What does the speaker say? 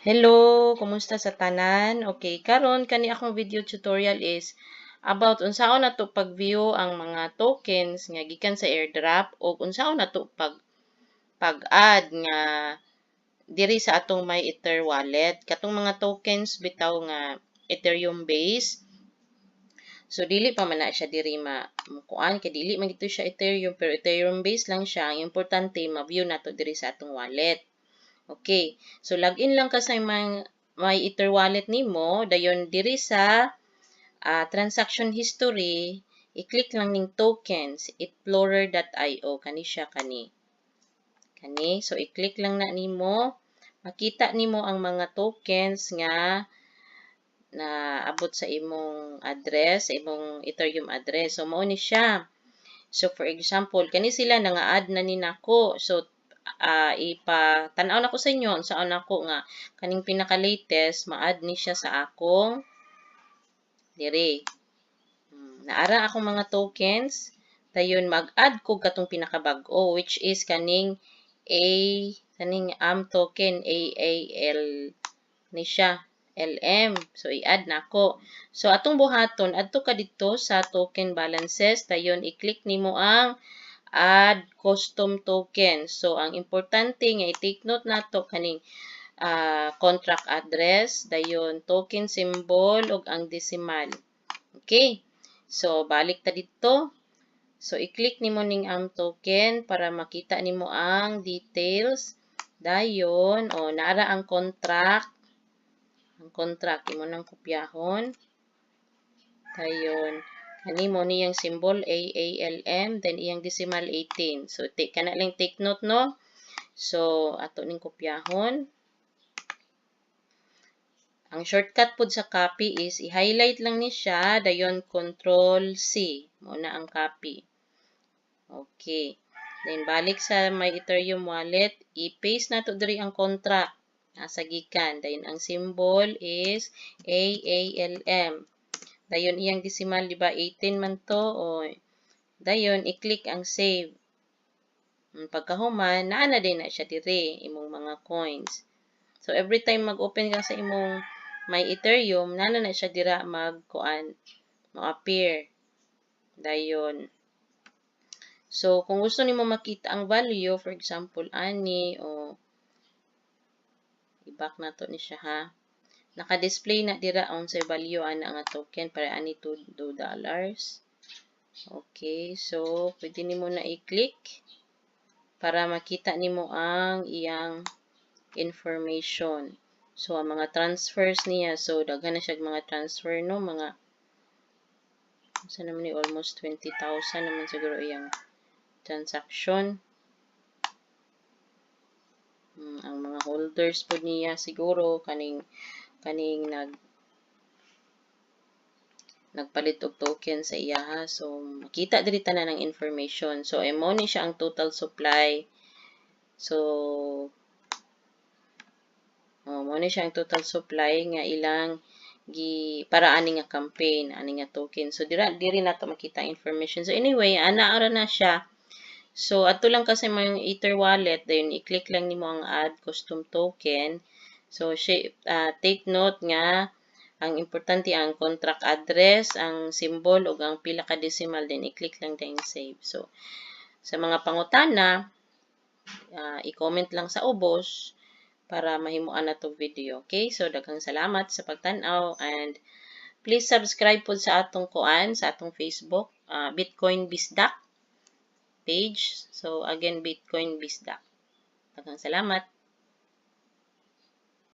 Hello, kumusta sa tanan? Okay, karon kani akong video tutorial is about unsaon nato pag-view ang mga tokens nga gikan sa airdrop o unsaon nato pag-add nga diri sa atong My Ether wallet. Katong mga tokens bitaw nga Ethereum base. So dili pa man na siya diri ma mukuan kay dili man gito siya Ethereum, pero Ethereum base lang siya. Ang importante, ma-view nato diri sa atong wallet. Okay. So login lang ka sa My Ether wallet nimo, dayon diri sa transaction history, i-click lang ning tokens, ethplorer.io kani siya, kani. Kani, so i-click lang na nimo, makita nimo ang mga tokens nga na abot sa imong address, sa imong Ethereum address. So mao ni siya. So for example, kani sila nga-add na ni nako. So ipa-tan-aw nako sa inyo unsaon nako nga kaning pinaka-latest ma-add ni siya sa akong diri. Naara akong mga tokens, dayon mag-add ko katong pinakabag-o, which is kaning A, kaning AM token, AAL ni siya, LM. So i-add nako. So atong buhaton, adto ka dito sa token balances, dayon i-click nimo ang add custom token. So ang importante nga i-take note nato, kaning contract address, dayon token symbol ug ang decimal. Okay. So balik ta dito. So i-click nimo ning ang token para makita nimo ang details. Dayon, o, naara ang contract. Ang contract imo nang kopyahon. Dayon kani mo niyang symbol AALM, then iyang decimal 18. So take kana lang, take note, no. So ato ning kopyahon. Ang shortcut pod sa copy is i-highlight lang ni siya, dayon Control C. Mao na ang copy. Okay. Then balik sa My Ethereum wallet, i-paste nato diri ang contract. Asa gikan. Dayon ang symbol is AALM. Dayon iyang decimal, di ba 18 man to? O dayon i-click ang save. Pagkahuman, naa na din na siya diri imong mga coins. So every time mag-open ka sa imong My Ethereum, naa na siya dira magkuan, mo-appear. Dayon. So kung gusto nimo makita ang value, for example, ani o i-back nato ni siya ha. Naka-display na dira unsay value ana nga token para ani $2. Okay, so pwede nimo na i-click para makita nimo ang iyang information. So ang mga transfers niya, so daghan na siya mga transfer, no, mga sa naman ni almost 20,000 naman siguro iyang transaction. Ang mga holders po niya siguro kaning nagpalit og token sa iyaha. So makita diri tanan ang information. So imo ni siya ang total supply. So oh, mo ni siya ang total supply nga ilang gi para ani nga campaign, ani nga token. So dira diri nato makita ang information. So anyway, ana ara na siya. So adto lang ka sa imong Ether wallet, dayon i-click lang nimo ang add custom token. So take note nga ang importante ang contract address, ang symbol ug ang pila ka decimal, then i-click lang din save. So sa mga pangutana, i-comment lang sa ubos para mahimuan nato video. Okay? So daghang salamat sa pagtan-aw and please subscribe pod sa atong kuan, sa atong Facebook, Bitcoin Bisdak page. So again, Bitcoin Bisdak. Daghang salamat.